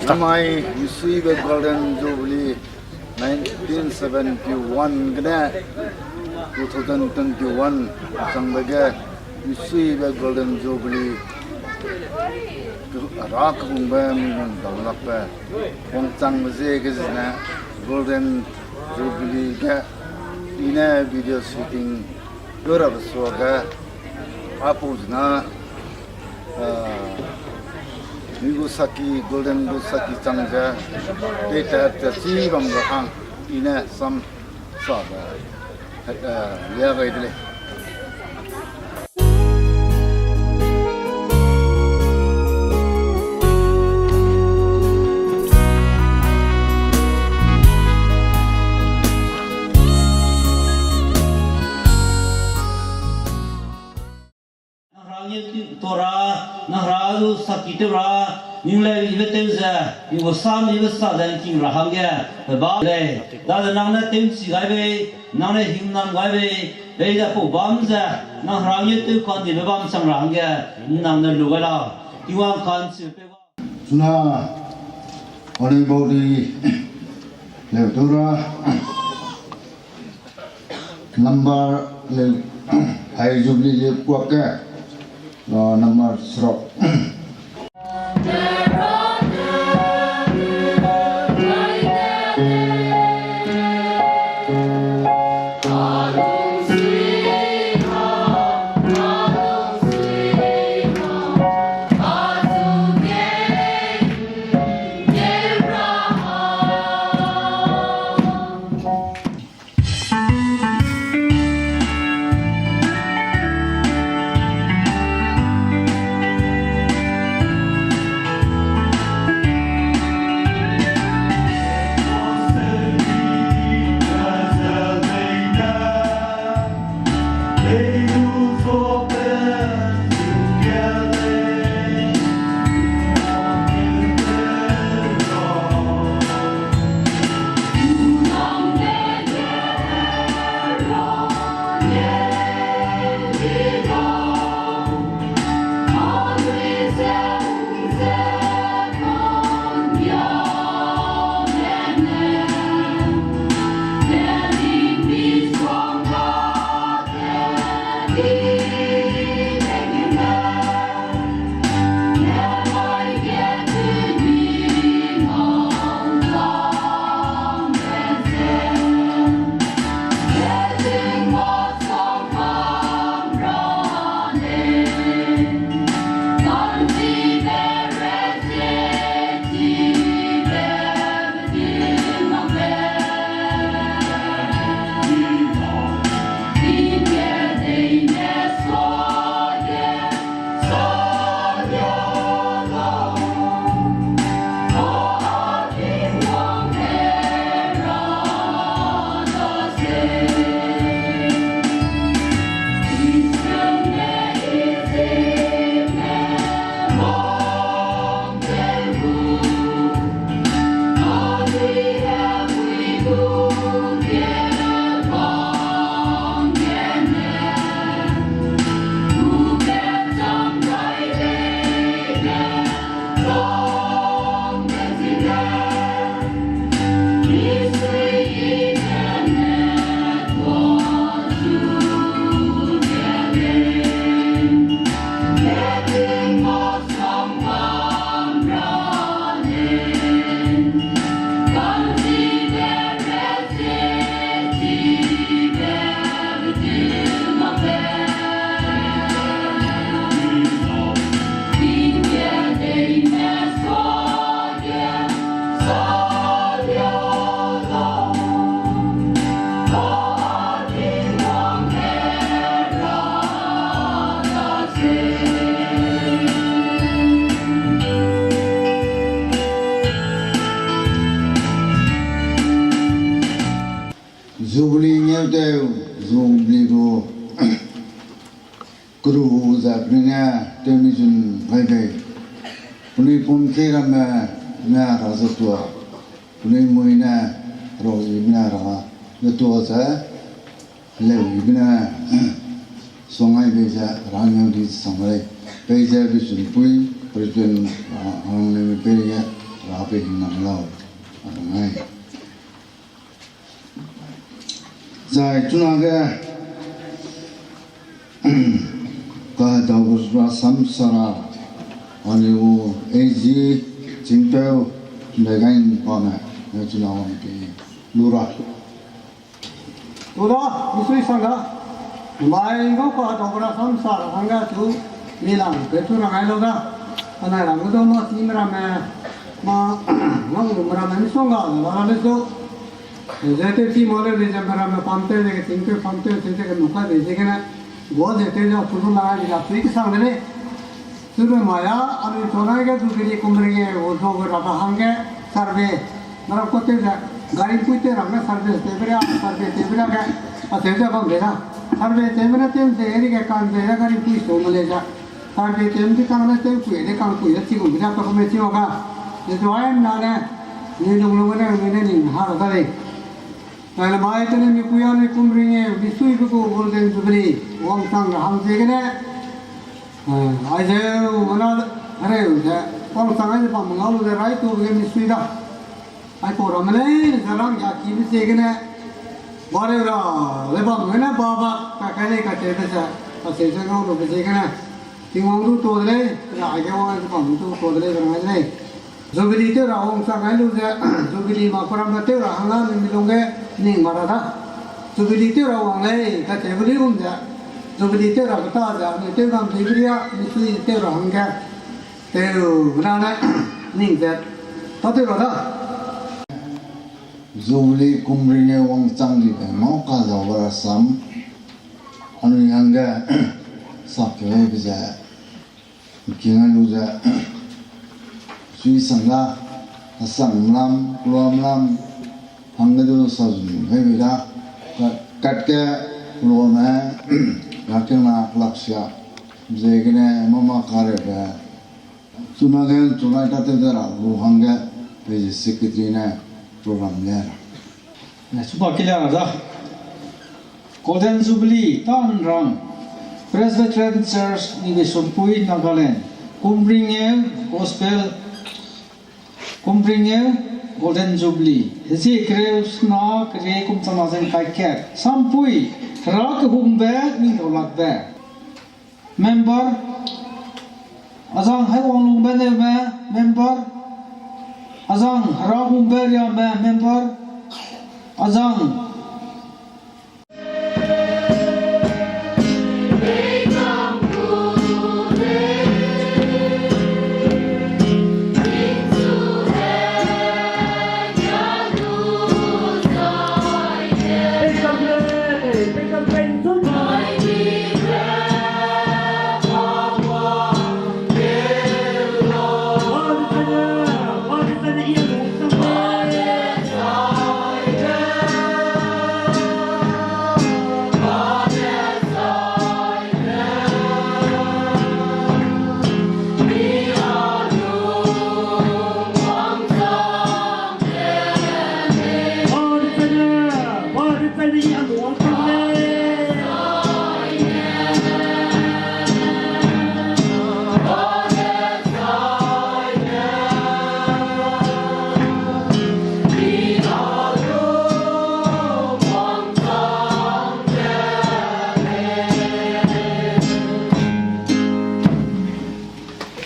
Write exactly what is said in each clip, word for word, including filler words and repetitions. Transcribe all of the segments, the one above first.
Namai misuibe Golden Jubilee nineteen seventy-one gene two thousand twenty-one changbe ge misuibe Golden Jubilee ra kebungbe mi lung dau lakbe wangchangbe ziegene Golden Jubilee ge i ne video shooting tew rabe suage, apau zena, ah, mi gu saki, Golden gu saki chang ze, tei tat ze chi bam ra hang, i ne sam sa ze, eh, lia gai de lei. Nang hera nge tu-, tua ra, nang hera gu saki tew ra, ning le ibe tew ze, i gu sam ibe sa ze ngking ra hangge, pe ba lei. Dade nang ne tewchi gai bei, nang ne hingnam gai bei, peize pau bam ze, nang hera nge tew kandibe bam chang ra hangge, nang ne lu gai lau. Tingwang ka'nchibe pei ba. Chuna, anui baudi, leu tew ra. Number le, hai Jubilee le kuak ge, ah, number seruk. Jubilee ngeu teu, Jubilee gu keru ze penui ne tewmi zun gai bei. Penui pum kei ramme ne ra ze tua. Penui mui ne rau zi mene ra ze tua ze leu zi mene suang gai bei ze ra ngeu di sang lei. Peize Bisunpui President, ah, Hangleume pei ge Ape hingnam lau, a ngai. Zai chunage, ka dau ra sam sara, anui gu A G Chingpeu, Legain pame, ne chuna wang pe lu ra. Tuda, misui sang da. Mai ngau ka dau ra sam sara hangge chu, mi lang pe chu ra ngai lau da. Anai ram gu dau ma si me ramme, ma, ngau lu me ramme, mi song ga, la la le su. Ze te chi mo le, ze me ramme pam te, ze ke ting te pam te, ze ke nu ka de, ze ke ne. Gua ze te ja chu lu la, ja sui ke sang de le. Sube maya, anui chonai ge Jubilee kum ringe, o zo ge ra hangge, survey. Nara ko te ze, gari pui te ra nge survey te bria, survey te bria ge, a te ze bam de da. Survey te bria te ze, eri ge kan ze, gari pui so me le ze. Survey te bria kan le te pui, de kan pui, de chi gu bria to me chi o ga. De zo ai na ne, ni lung lung ne, ni ne ni ha ra da le. Nai le mai tene mi pui anui kum ringe, misui be gu Golden Jubilee, wangchang ra hang ziegene. Eh, ai zeu, mana, areu ze, wangchang ai ze bam ngau lu ze rai tu ge misui da. Ai pau ramme lei, ze rang ya ki be ziegene. Ba reu ra, le bam gene ba ba, ka kai lei ka te be ze, ka se ze ngau lu be ziegene. Tingwang du to de lei, ra ai ge wang ai ze bam du to de lei, ze rang ai de lei. Jubilee tew ra wangchang ai lu ze, Jubilee ma peram ga tew ra hangna mi mi lung ge ning ma ra da. Jubilee tew ra wang lei, ka tew bu lei gum ze. Jubilee tew ra keta ze, anui tew gam tei bria, misui tew ra hangge. Tew, na ne, ning ze. Ta tew ra da. Jubilee kum ringe wangchang di be mau ka dau ra sam. Anui hangge, sak tew be ze. Kingai lu ze, sui sang da, asang lam, luam lam, hangge du sa zun hei bi da, ka-, kat ke luame, ga kena klak sia, ziegene mama karebe, chuna ge chunai ta te de ra, lu hangge, pe secretary ne program le ra. Eh, chuba kilia ra da. Golden Jubilee, Tanrang, Presbyterian Church, Nibe Sumpui, Nagaland. Kumringeu Gospel, Kumringeu Golden Jubilee. Hezi kereu sena kere kum chana zen kai kat. Sampui, Hera kehungbe, ning daulakbe. Member, azang Haiwanglungbe Neume, member, azang Herahungbe Riame, member, azang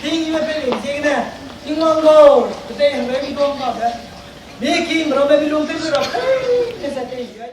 Tingme pe ling ziegene, Tingwang gau, ketei hangge mi duang kabe. Mi king ramme mi lung tew ra, pei, kese tei zi ai.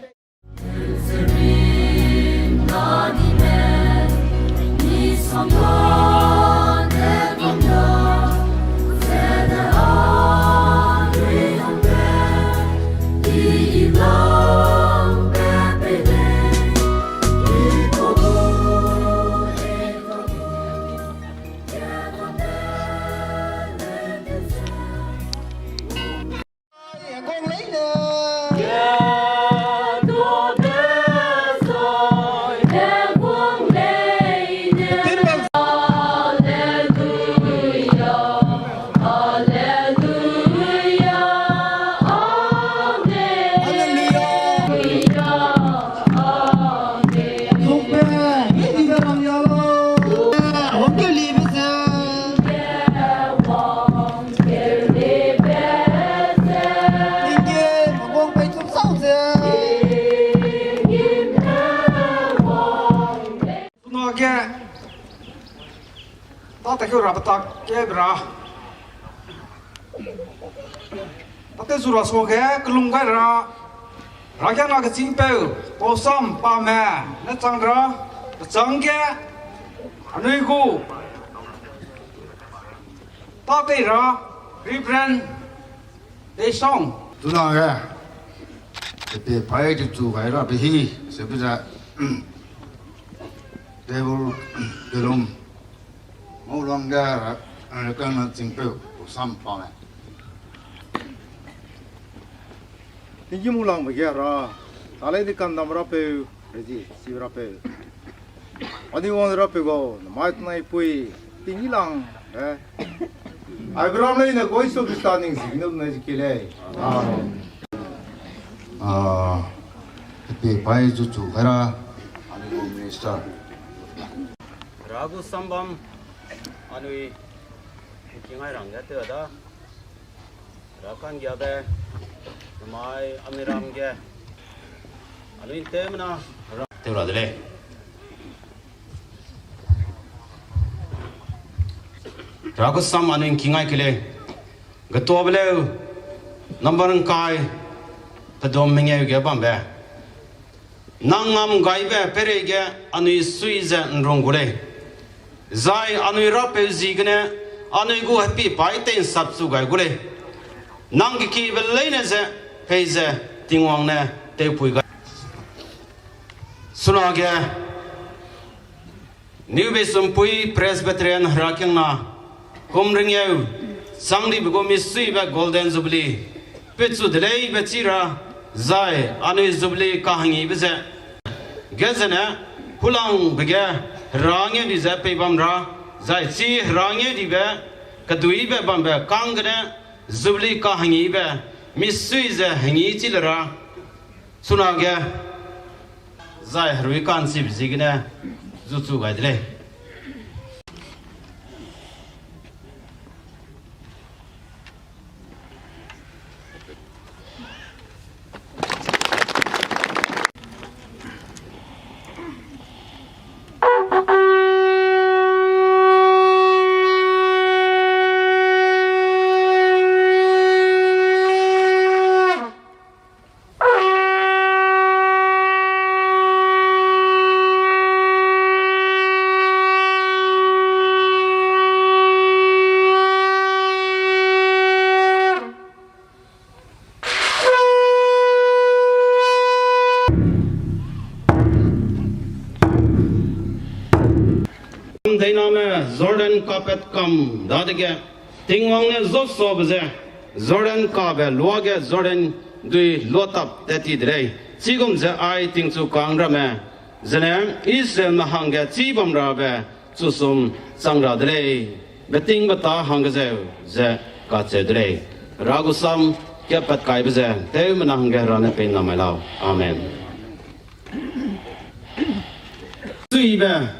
Tâ ta keu ra petak ke ra. Tate zu ra suage kelum gai ra. Ra kia na kechîngpeu, Pausam Pame, ne chang ra, pechang ge, anui gu. Tâ tei ra, Reverend Deisong. Tuna ge, te pe pai te chu gai ra pe hi, se pe za, table, belum. Maulang ge ra, ra kan na chingpeu, Pausam Pame. Tinggî Maulang be ge ra, talei di kandam rapeu, reji, si rapeu. Adi wang rapeu gau, namai tenai pui, tinggî lang, eh. Ai bram lei ne koi so Krista ning zi ne ne zi ke lei. Amen. Ah, te pe pai chu chu gai ra, ani minister. Hera gu sambam, anui, kingai rang ge tew da. Hera kanggiabe, namai anui ram ge, anui nteumena, ra tew ra de lei. Hera gu sam anui kingai ke lei. Getuabe leu, number ngkai, pedom mengeu ge bambe. Nang ngam gaibe peireige anui sui ze nrung gu lei. Zai anui rapeu ziegene anui gu hepi pai tei nsap chu gai gu lei. Nang kekibe leine ze peize Tingwang ne tewpui gai. Sunage, New Beisumpui Presbyterian herakiangna, kum ringeu, chang dibe gu misuibe Golden Jubilee, pechu de leibe chi ra, zai anui Jubilee kahangibe ze, ge zene, hulangbe ge, hera ngeu di ze pei bam ra, zai chi hera ngeu dibe, keduibe bambe kang gene, Jubilee kahangibe, misui ze hangi chi le ra, sunage, zai herui ka'nchibe ziegene, zu chu gai de lei. Deiname Jordan kapet kam dadege, Tingwang ne Joshuabe je, Jordan kabe luage Jordan dui luatap tat ti de lei. Chigum ze ai tingchu ka'ngramme, zene Israelme hangge chibam rabe chusum chang ra de lei. Betingbeta hangge zeu ze kacheu de lei. Hera gu sam kapat kaibe ze, tewmena hangge Hera ne pei namai lau. Amen. Suibe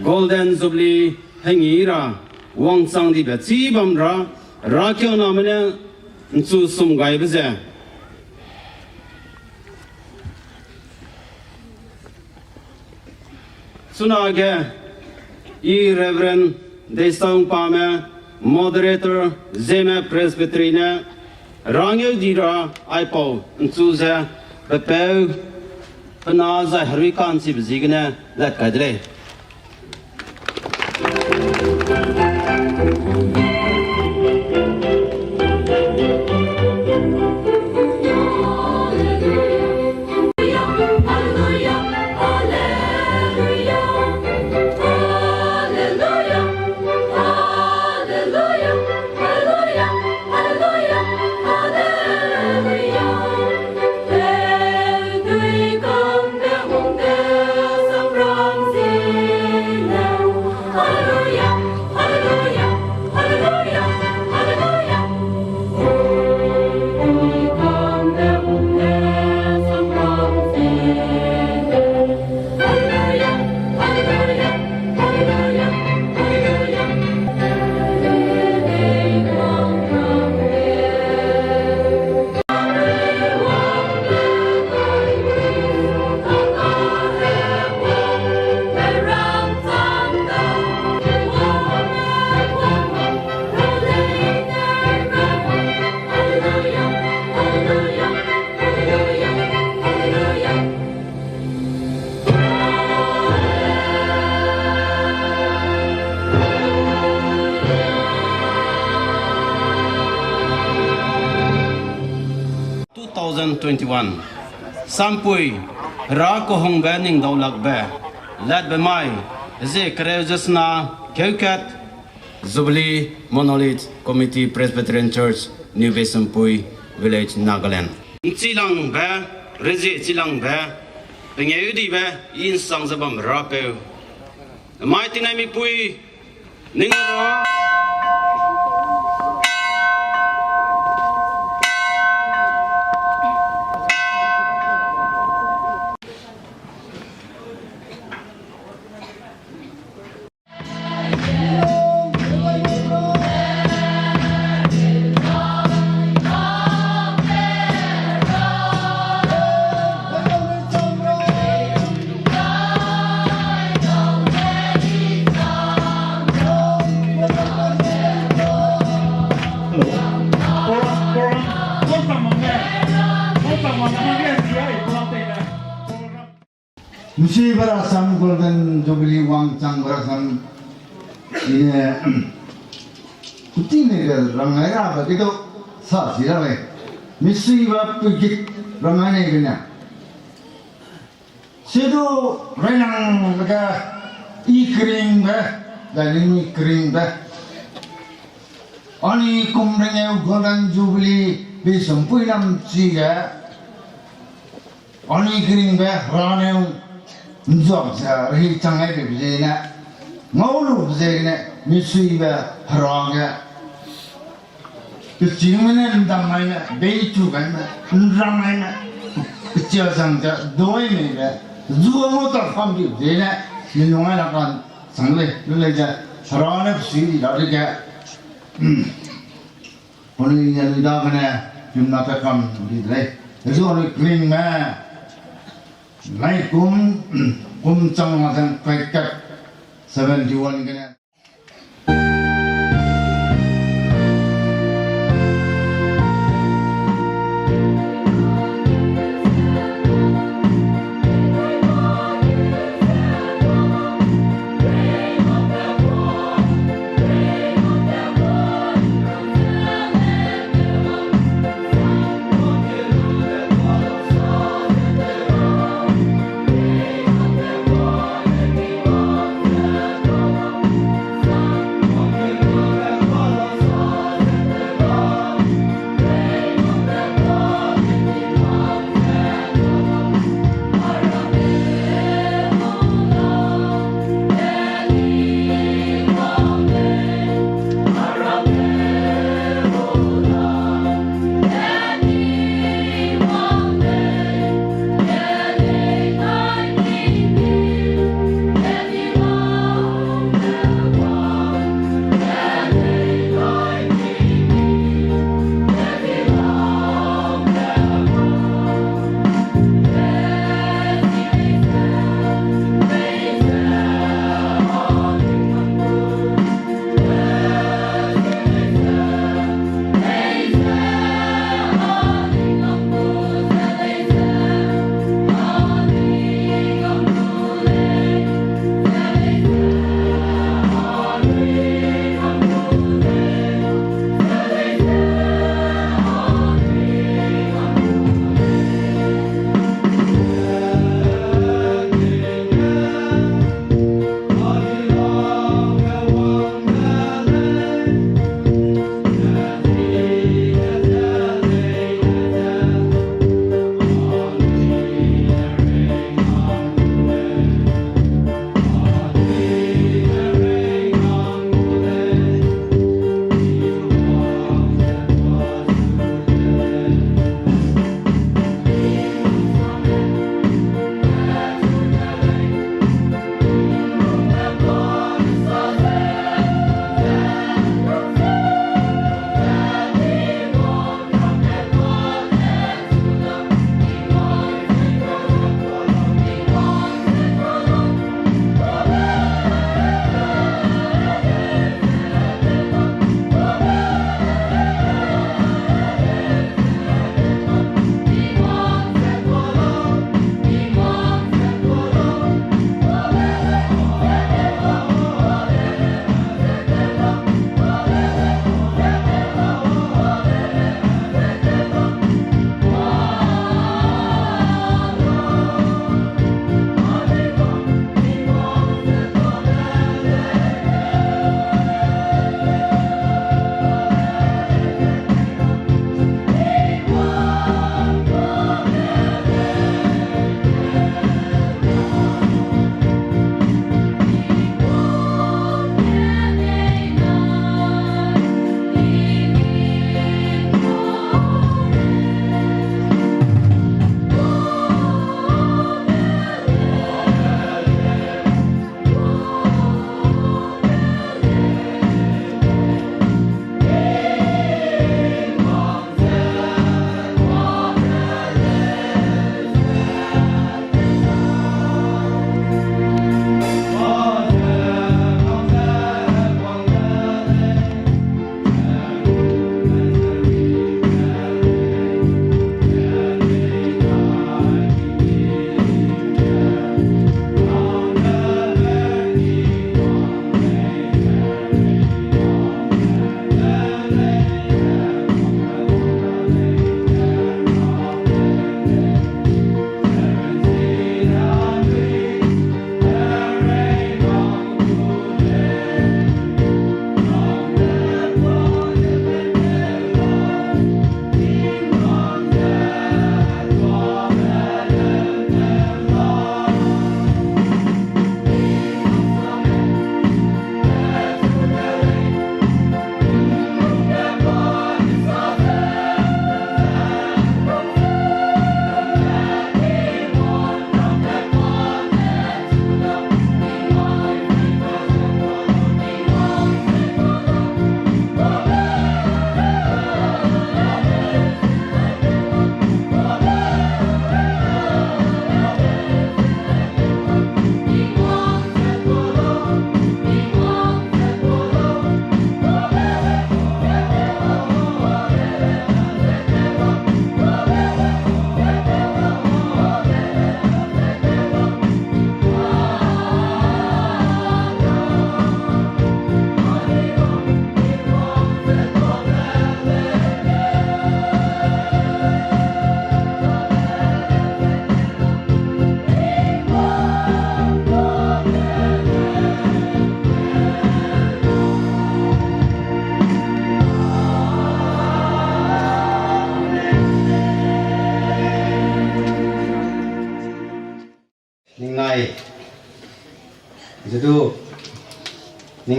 Golden Jubilee hengi ra, wangchang dibe chibam ra, herakiangname ne nchu sum gaibe ze. Sunage, i Reverend Deisang Pame, Moderator, Zeme Presbytery ne, rangeu di ra aipau nchu ze, pepeu, pena zai herui ka'nchibe ziegene lat kai de lei. Twenty-one. Sampui, Hera kehungbe ningdaulakbe, latbe mai, hezie kereu ze sena, keukat, Jubilee Monolith Committee, Presbyterian Church, New Beisumpuii Village, Nagaland. Nchilangbe, rezie chilangbe, pengeudibe, i nsang ze bam rapeu. Mai tinai mipui, ning ra. Misuibe rasam Golden Jubilee wangchangbe rasam ine, kuting ne ge rangai rabe ge du sa si ra lei. Misuibe pegit rangai ne gene. Sidu rainang ge i keringbe, dai ni keringbe. Anui kum rengeu Golden Jubilee Beisumpuii nam chige, anui keringbe Hera ne nzuak ze rehi chang ai bebe ziegene, ngau lube ziegene, misuibe Hera ge kechîngme ne ndam mai ne, beichu gai ne, nram mai ne, kechia zang ze doi mei be, zu ngau ta pham di ziegene, ninung ai la kan sang lei, lu lei ze, Hera ne pesui di dadege, Anui ne anui dagene, yumna pe kam di de lei. Hezu anui keringme, nai kum, kum chang ma zeng kai kat seventy one gene.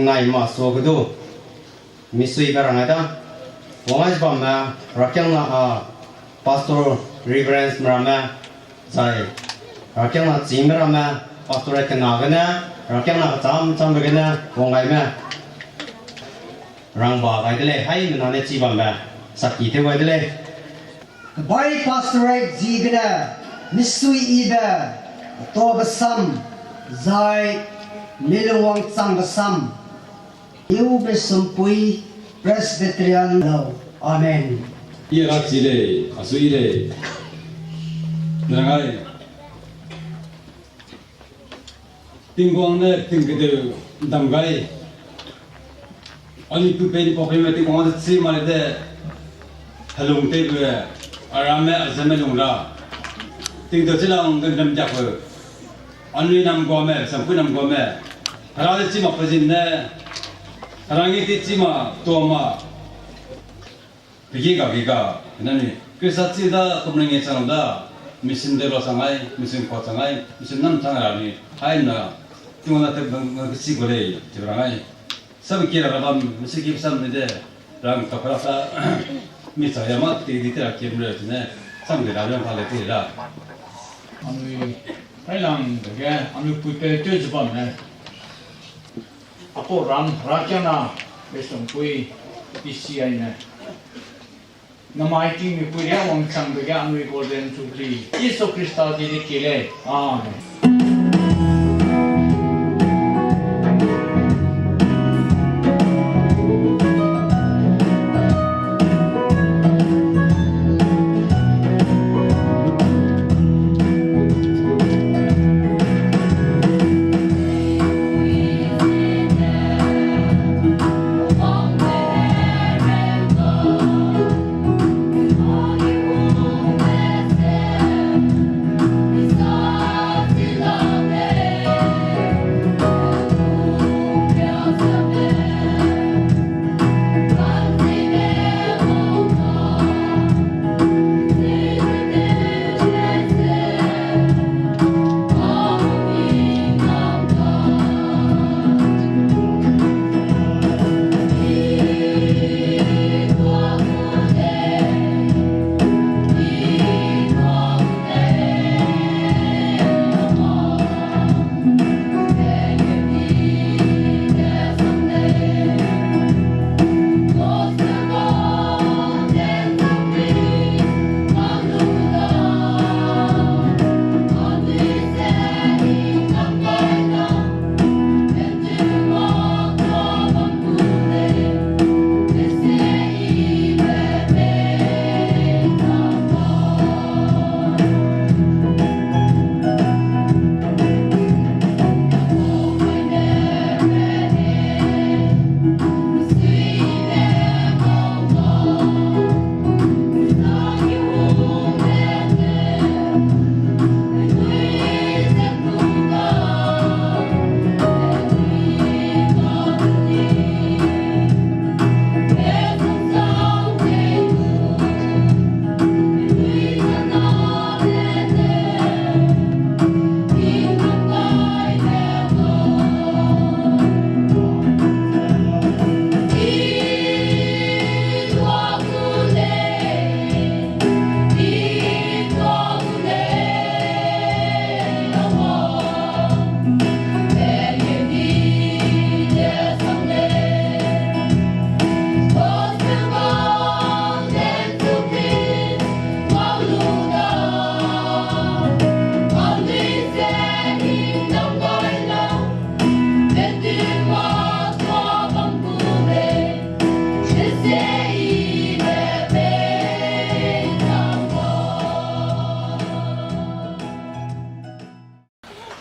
Nai ma so ge du, misuibe rang ai da. Wang ai bamme, rakiangna a, Pastor Reverend meramme, zai, rakiangna chîme ramme, Pastor e kena gene, rakiangna kecham chambe gene, wang gaime. Rangba gai de lei, haimena ne chi bambe, saki tew gai de lei. Kebai Pastor e ziegene, misui ibe, tobe sam, zai, milungwang changbe sam, Iube Sumpui Presbyterian lau. Amen. I ra chi lei, a sui lei. Nang ai. Tingwang ne tingkedeu dam gai. Anui pui pei ni pau pei me Tingwang ze chi ma le de. Helung tei gu, arame azeme lung ra. Tingdeu chi lang ge nem diak gu. Anui nam guame, sampui nam guame. Hera de chi ma pe zin ne. Hera ngi ti chi ma, tua ma. Pe gi ga gi ga, nani, Krista chi da, kum ring e chang da, mission de lo chang ai, mission kua chang ai, mission nam chang ra ni, hai na, tingwang na te bang, bang chi gu lei, chi rang ai. Sam ki ra bam, mission ki sam ni de, rang ka pra sa, mi cha ya ma, ti di te ra kim re, ne, sam ki ra bam ka le ti ra. Anui, hai lang de ge, anui pui pe te zi bam ne. Aipau ram, rakiangna, Besumpui, P C I ne. Namai tingmi pui ria wangchangbe ge anui Golden Jubilee, Jisu Krista di de ki lei. Amen.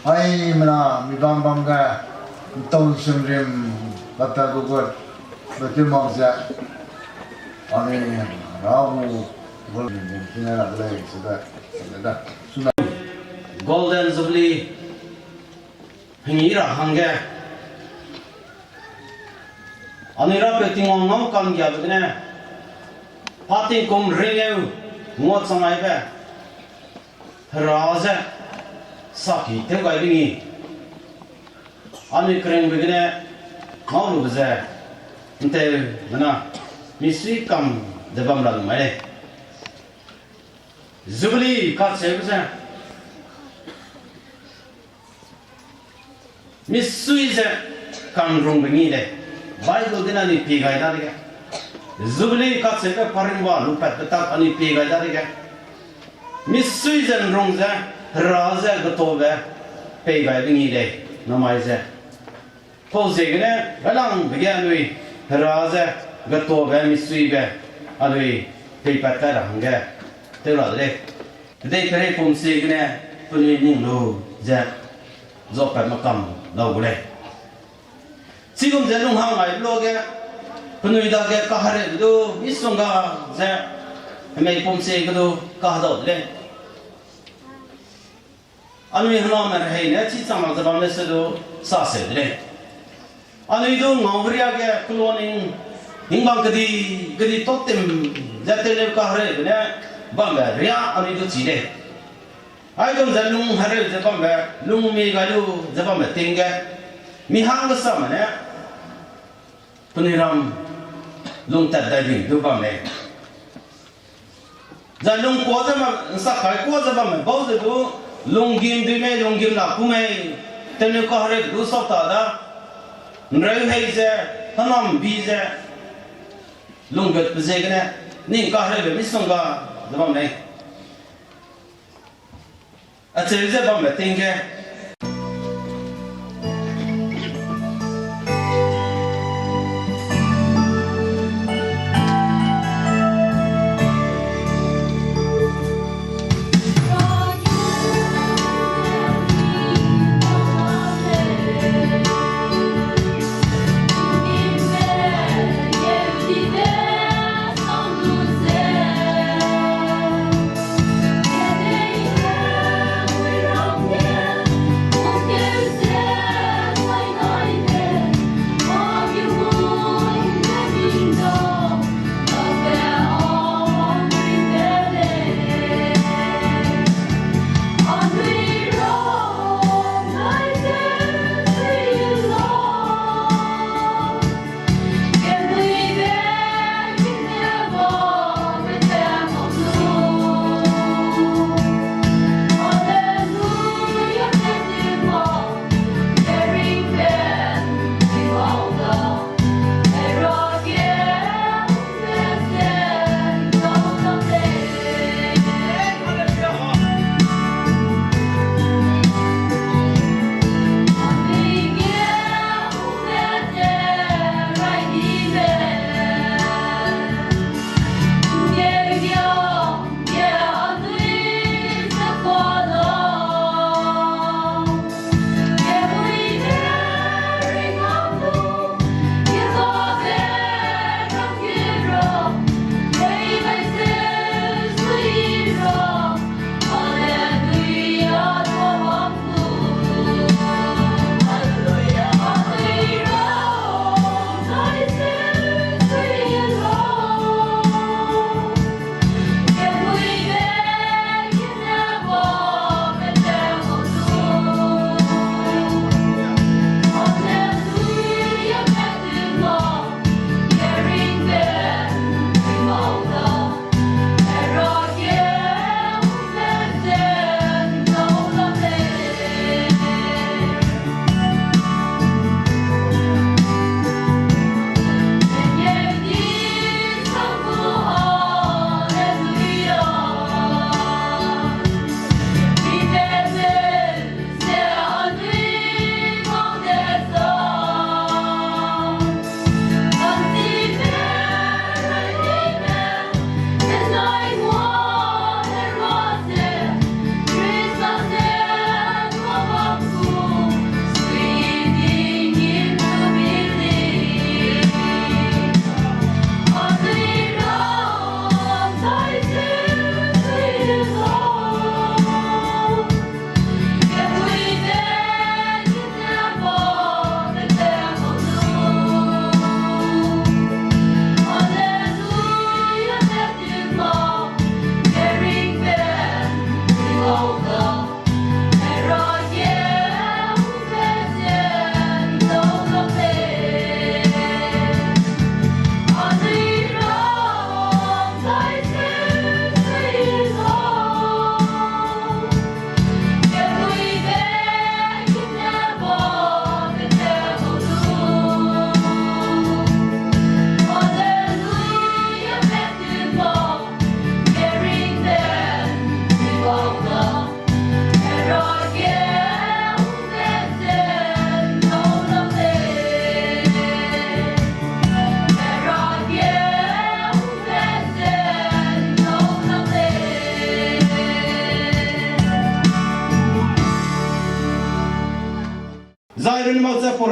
Haimena mi bam bam ge, ntau nsungrim bata gugut, bete mak ze, ani rabu, gol nim nim kine la lei, sebe, sebe da. Suna. Golden Jubilee, hingyi ra hangge. Anui Rapeu Tingwang ngau kam giabe gene, pa tingkum ringeu, ngua chang aibe, Hera ze, saki tew gaibe ngi. Anui keringbe gene, Ngaulube ze, ’nteumena, misui kam ze bam ra lu mai lei. Jubilee kacheube ze, misui ze kanrungbe ngi lei. Bible gene anui pie gai dadege, Jubilee kacheube paringba lupatbe tak anui pie gai dadege, misui ze ’nrung ze, Hera ze getabe pei gaibe ngi lei, namai ze. Pau ziegene railangbe ge anui Hera ze getabe misuibe anui peipat kai ra hangge tew ra de lei. Kedeiperei pum ziegene penui ning lu ze zuapatme kam lau gu lei. Chigum ze lung hang aibe luage, penui dage kahereube du misongga ze, hemei pum ziegene du kahedau de lei. Anui hename rehei ne chî chang mak ze bam le se du sa seu de lei. Anui du ngau riage keloa ning, hingbang kedi, kedi tâ tim ze tewneu kahereube ne bambe ria anui du chî lei. Aigum ze lung hereu ze bambe, lung mi gai lu ze bambe ting ge, mi hanggesame ne penui ram lungtat dai di du bam lei. Zai lungkuâ ze bam, ’nsak kai kuâ ze bamme bau ze du, lunggim dui mei, lunggim la ku mei, tewneu kahereube du sau ta da, ’nreu hei ze, henam bi ze, lunggutbe ziegene, ning kahereube misongga ze bam lei. Acheu ze bambe ting ge,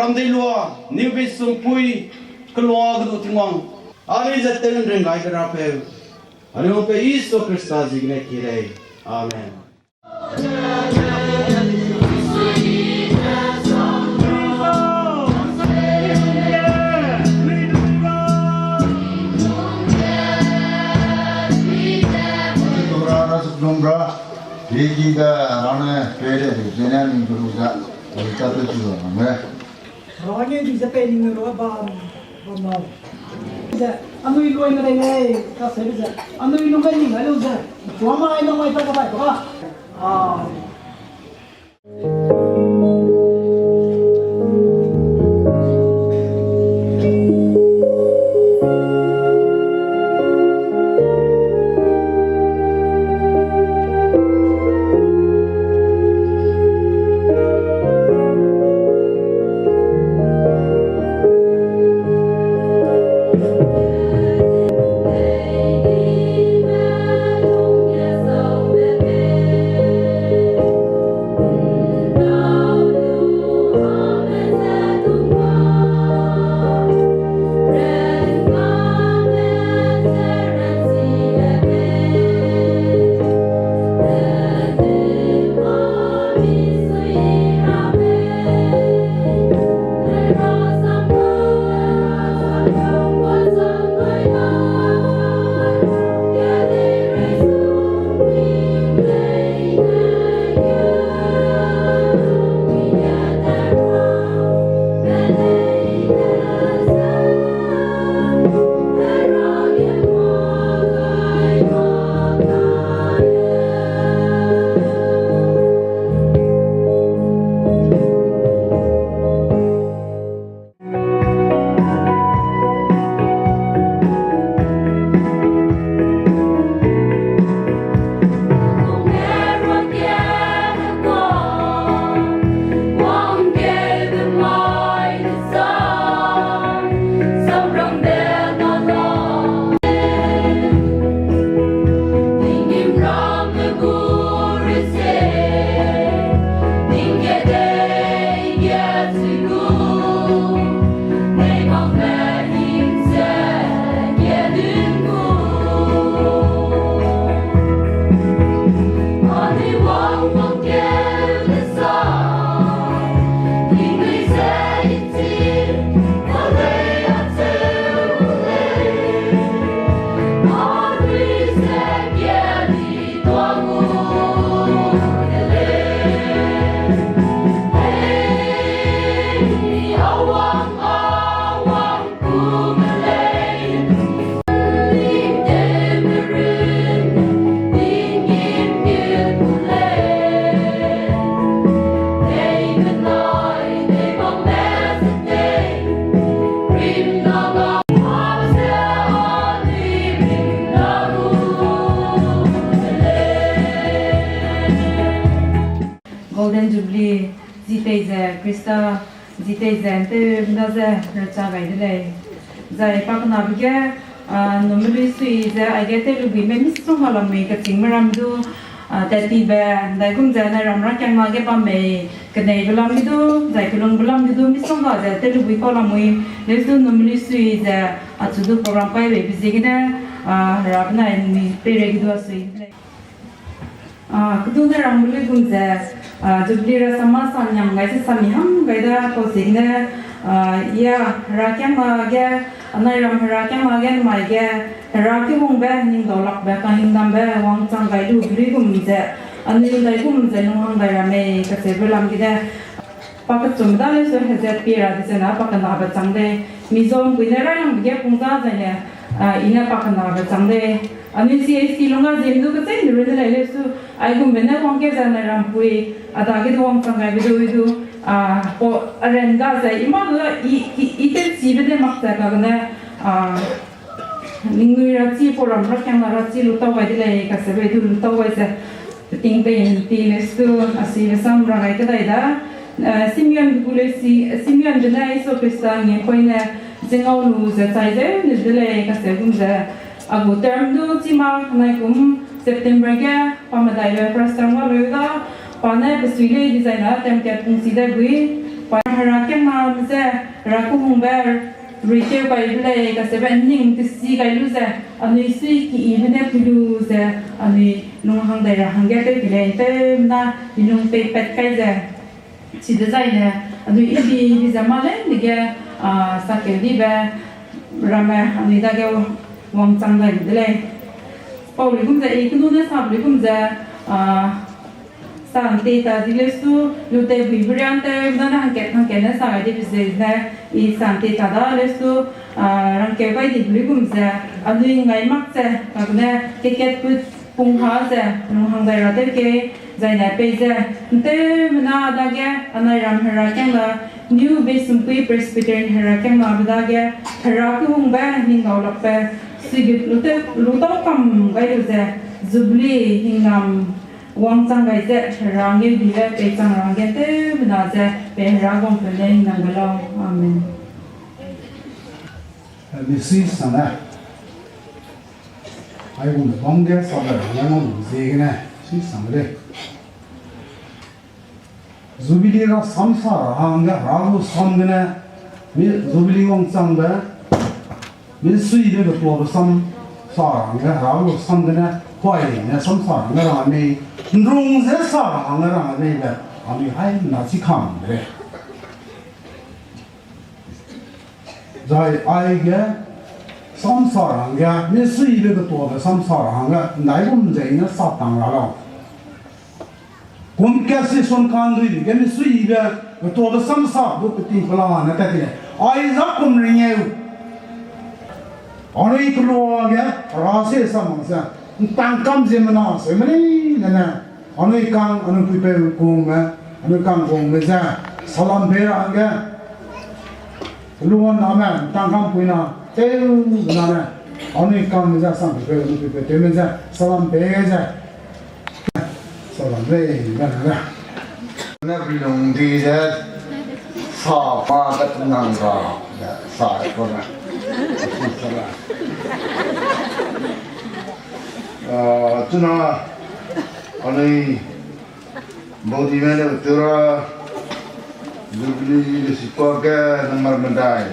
Ang dei lua, niu bei sumpui, kelua ge du Tingwang. Anui ze tew ring gai ge rapeu. Anui pe Jisu Khrista ziegene ki lei. Amen. Tora rasuk lung ra, ki ki da rane pede de, zene ning guru za, ita tu tu ra me. Rage di ze pe ning ro ba, ba nau. Ze, anui loi me rei lei, ka se ze, anui lung me ning ai lu ze, tua mai na mai ta ka bai ka. Ah. Golden Jubilee, zi tei ze Khrista, zi tei ze ’nteumena ze recha gai de lei. Zai pakenabe ge, ah, numeli sui ze aige tew lubuime misongga lamui kechîngme ram du, ah, tattibe, ’ndaigum ze nai ram rakiangna ge bam mei, keneibe lam ge du, zai kelungbe lam ge du, misongga ze tew lubui kau lamui, leu du numeli sui ze, achu du program kai beibe ziegene, ah, Hera benai nui peirei ge du asui de lei. Ah, kedune rangbe luigum ze, ah, Jubilee rasam ma samiang gai ze sami ham gai da kau ziegene, ah, ya, Hera kiangna ge, anai ram Hera kiangna ge, mai ge, Hera kehungbe, ningdaulakbe, kaningdambe, wangchang gai lu luigum ze, anui ’ndaigum ze, nung hang gai ra mei, kacheube lam gene, pakechum da leu su hezat pie ra de zene pakenabe chang dei. Mizo ’mpuine railangbe ge pung da zaine, ah, i ne pakenabe chang dei. Anui C H C lungga ziem du kecheîne runne lei leu su, aigumbe ne wangkeu ze nai rampui, a dage du wangchang gaibe du, i du, ah, pau aren ga ze, i mâ du, i, i, i tewchibe de mak ze kagene, ah, ningnui rachi, pau ram rakiangna rachi lutau gai de lei, kacheube du lutau gai ze, peting pei ’nti leu su, asibe sam ra gai kedai da, eh, Simeon gu leu si, Simeon gene Jisu Khrista ngiepoine, zengau lu ze chai zeu ne de lei, kacheube gum ze, a gu term du chima nai kum September ge, pa medaibe first term ga leu da, pa ne pesui lei dezaine term kat pungsi dai bui, Pa Hera kiangname ze, Hera kehungbe ruikeu gai de lei, kacheube ning tesi gai lu ze, anui sui ki i mene pui lu ze, anui lunghang dai ra hangge tew ki lei, tew mena i lung pei pat kai ze. Chidezaine, anui ibi, ibi ze ma lei, nige, a, sakeu dibe, ramme, anui dage wangchang dai de lei. Pau luigum ze, i kenu ne sa luigum ze, a, Sante ta di lesu, lute bui berian te, na hangkat hangkat ne sa gai di bizei ne, i sante ta da lesu, a, rangkeu gai di bui gum ze, anui ngai mak ze, kakne, keket put pung ha ze, lunghang dai ra tew ke, zaine pei ze, nteumena dage, anai ram Hera kiangna, New Beisumpui Presbyterian Hera kiangna be dage, Hera kehungbe, ning gau lakbe, suigut lute, lutau kam gai lu ze, Jubilee, hingnam, wangchang gai ze, Hera ngeu dibe, peichang ra hangge tew mena ze, pe Hera guang pe ne hingnam gai lau. Amen. Misui sane. Ai gum bam ge sa gai ra ngau ziegene, misui sane lei. Jubilee ra sam sa ra hangge Hera gu sam gene, mi Jubilee wangchangbe, mi suibe betuabe sam sa ra hangge Hera gu sam gene, huai ne sam sa ra hangge rang mei, nrung ze sa ra hangge rang mei be, anui hai na chi kam de lei. Zai aige sam sa ra hangge, mi suibe betuabe sam sa ra hangge, ndai gum ze i ne sa tang ra lau. Kum kesi sun kandui ge mi suibe betuabe sam sa gu peting pela ne tat ti lei. Ai za kum ringeu. Anui kelua ge, ra se sa mak se, ntang kam ziemmena se mene ne ne. Anui kang, anui puipeu kungme, anui kang kungme ze, salam pe ra hangge, luan name, ntang kam puina, tew nane, anui kangme ze, sam puipeu, anui puipeu, tewme ze, salam pe ze, salam lei, nane. Ne bilung di ze, sa pa kat nang ra, sa ko na. Ah, chuna, anui, Baudime ne tura Jubilee le sipa ge number medai.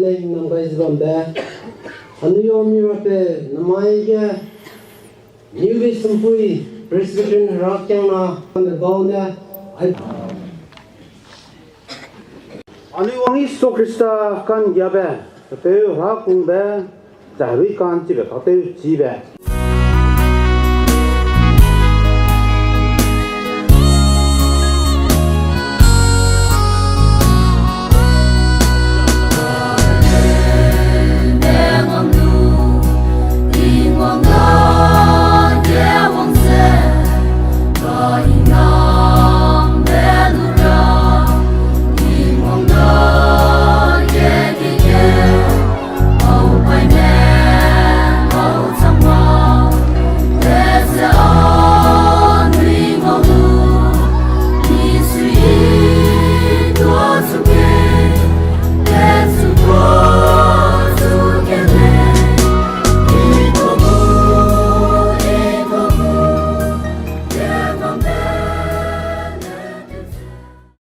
Lei nang gai ze bambe, anui yau mi rape, namai ge, New Beisumpui Presbyterian Hera kiangna, ane bau ne, ai. Anui wang Jisu Khrista ka'nggiabe, kateu Hera kungbe, zai herui ka'nchibe, kateu chibe.